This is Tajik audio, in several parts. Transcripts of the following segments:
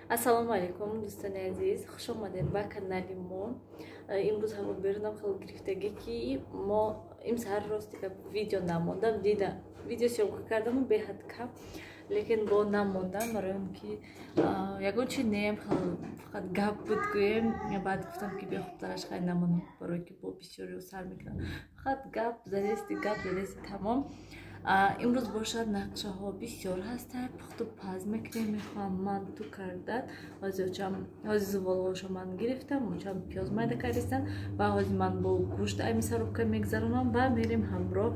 Ассалому алайкум, дӯстони азиз, хуш омадед ба канали мо. Имрӯз ҳаво берунам хеле гирифтагӣ, ки мо имсар рости видео намондам, дида видео съёмка кардаму беҳад кам, лекин бо намондам, барои он ки ягон чи неем, фақат гап буд гӯем. Баъд гуфтам, ки бехубтараш хай намонам, барое ки бо бисёрио сар мекунам, фақат гап задести, гап задести, тамом. Имрӯз бошад, нақшаҳо бисёр ҳастанд, пухту паз мекунем, мехоҳам манту кардан. Ҳози зуволҳошо ман гирифтам, очам пиёз майда кардистан ва ҳози ман бо гӯшт ами саробка мегзаронам ва мерем ҳамроҳ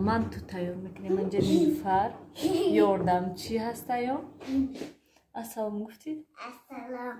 манту тайёр мекунем. Инҷа Нилфар ёрдамчӣ ҳастаё. Ассалом гуфтӣ? Ассалом.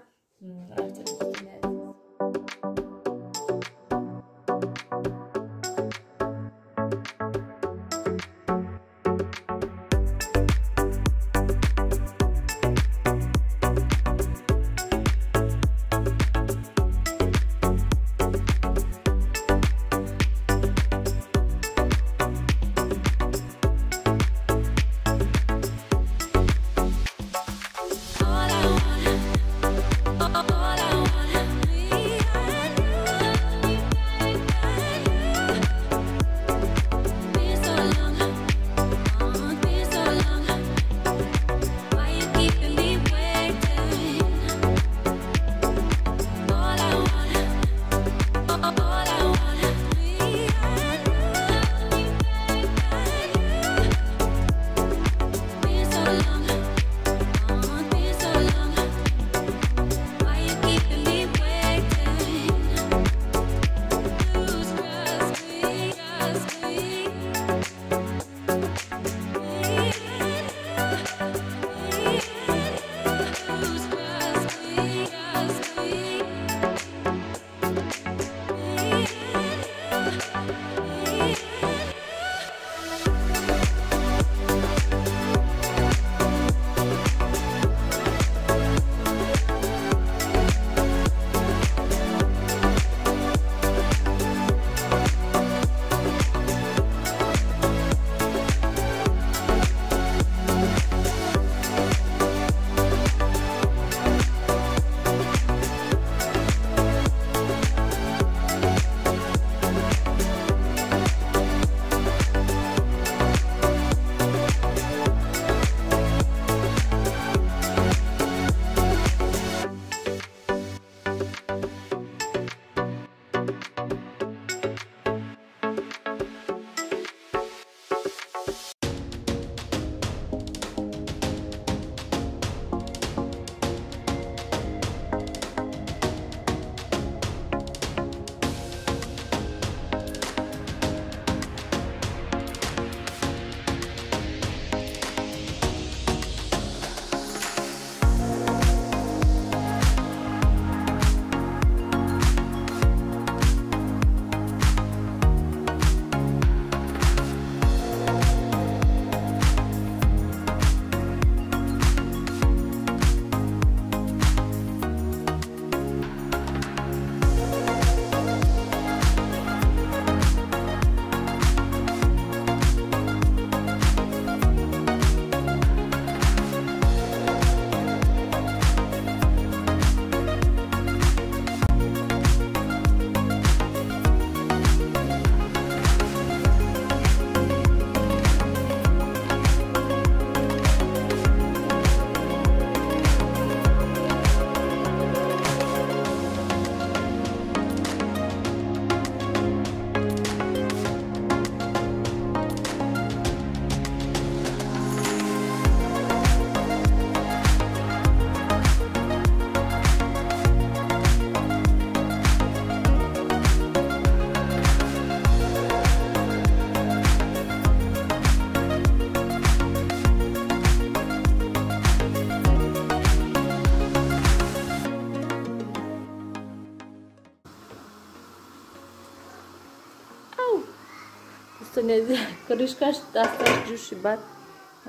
Дӯстони азиз, крышкаш дасташ ҷӯши, баъд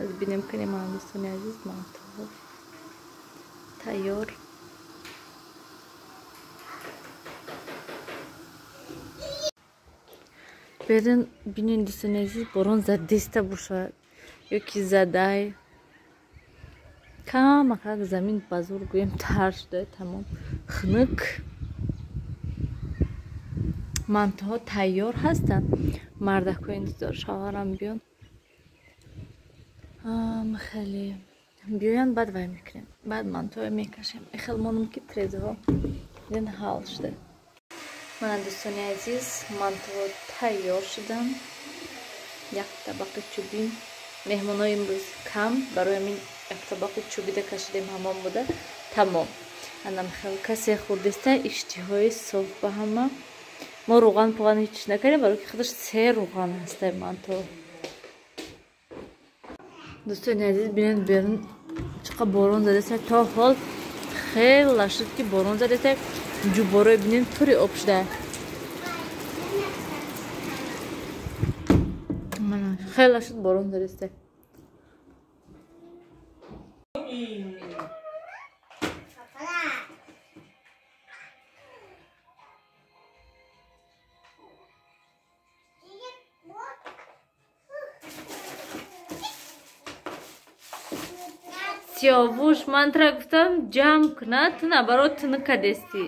аз бинем кунем. Дӯстони азиз, мантуҳо тайёр. Берин бинен, дӯстони азиз, борон задиста бошад ё ки задай. Камакак замин ба зур гӯем тар шуда, тамом хунук. Мантоҳо тайёр ҳастанд. Мардакҳо интизор шавҳарам биён. Хеле биёянд, баъд вай мекунем. Баъд мантоҳо мекашем. Хел монум ки трезаҳо дин ҳал шуда. Мана дӯстони азиз, мантоҳо тайёр шуданд. Як табақи чӯбин. Меҳмонҳои имрӯз кам, барои ҳамин як табақи чӯбида кашидем, ҳамон буда. Тамом. Анам хел касе хӯрдеста, иштиҳои соф ба ҳама. Мо рӯған пуған ҳеҷ чиз накардем, барои ки худаш се рӯған ҳаста манто. Дӯстони азиз, бинед берун чӣ қадр борон задаста, то ҳол хела шуд ки борон задаста, ҷубборои бинед пури об шуда. Хела шуд борон задаста. Сиёвуш, ман тра гуфтам ҷамъ кунад, ту наоборот ту накадестӣ.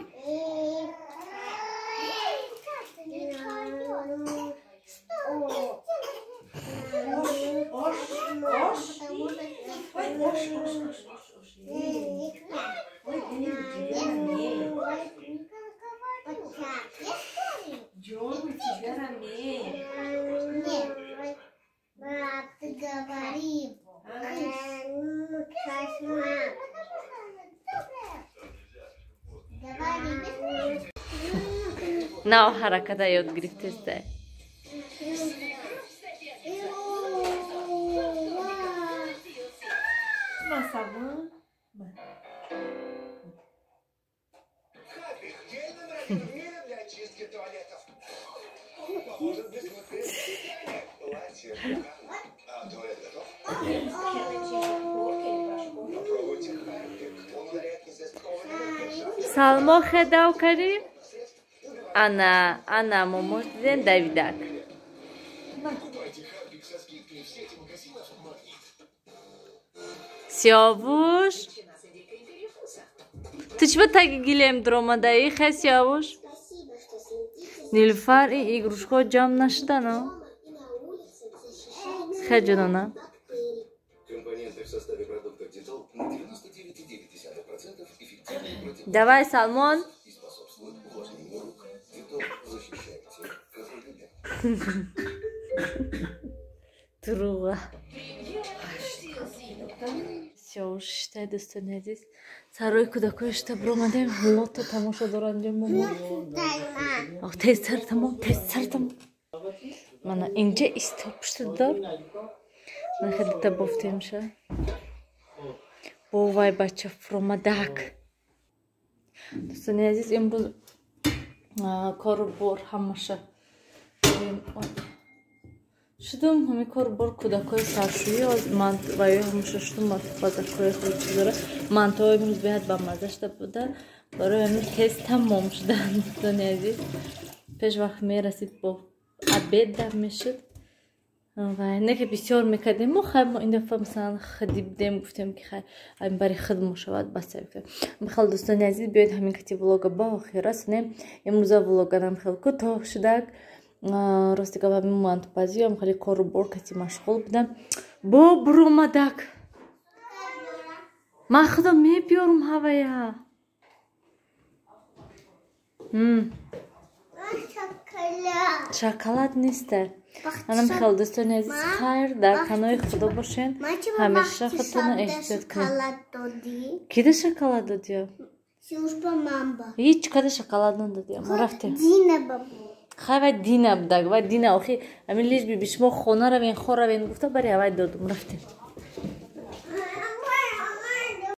Нав ҳараката ёд гирифтеста. Салмо хедав кардӣ? Ана, ана, момош дидем Давидак. Сиёвуш, ту чӣ ба таги гилем дуромадаӣ, хе Сиёвуш? Нилуфар, ин игрушкаҳо ҷамъ нашудано? Хе ҷонона? Давай, Салмон. Дурӯға. Сиёвуш шитай, дӯстони азиз. Сарои кӯдакҳои шита биромадем, лото тамошо доранд ҷо момо. Ох, тезтар тамом, тезтар тамом. Мана инҷа истоп шуда дор. Мана хеле дита бофтемша. Бо вай бача фуромадак. Дӯстони азиз, имрӯз кору бор ҳамаша шудум, ҳамин кору бор кӯдакҳои саршӯӣ ман ваё ҳамаша шудум, базакҳои худ чизора. Мантоҳо имрӯз беҳад бамазза шуда буда, барои ҳамин тез тамом шуданд, дӯстони азиз. Пеш вақт мерасид, бо обед дам мешуд. Ва не ки бисёр мекардем, мо хай мо ин дафъа масалан хиди будем, гуфтем ки хай ин бари хид мошавад, бас гуфтем. Михал дӯстони азиз, биёед ҳамин кати влога ба охир расонем. Имрӯза влоганам хел кӯтоҳ шудак. Рости гап, ҳамин мантопазиам хеле кору бор кати машғул будам. Бо буромадак. Ман худам мебиёрам ҳавая. Шоколад неста. Анам хел дӯстони азиз, хайр, дар паноҳи худо бошен. Ҳамеша худтонро эҳтиёт кунед. Кида шоколад додиё? Ҳеҷ када шоколад надодиё. Мо рафтем. Хай вай дина будак, вай дина охи ҳамин лиш биби шумо хона равен, хор равен гуфта, бари ҳавай додум, рафтем.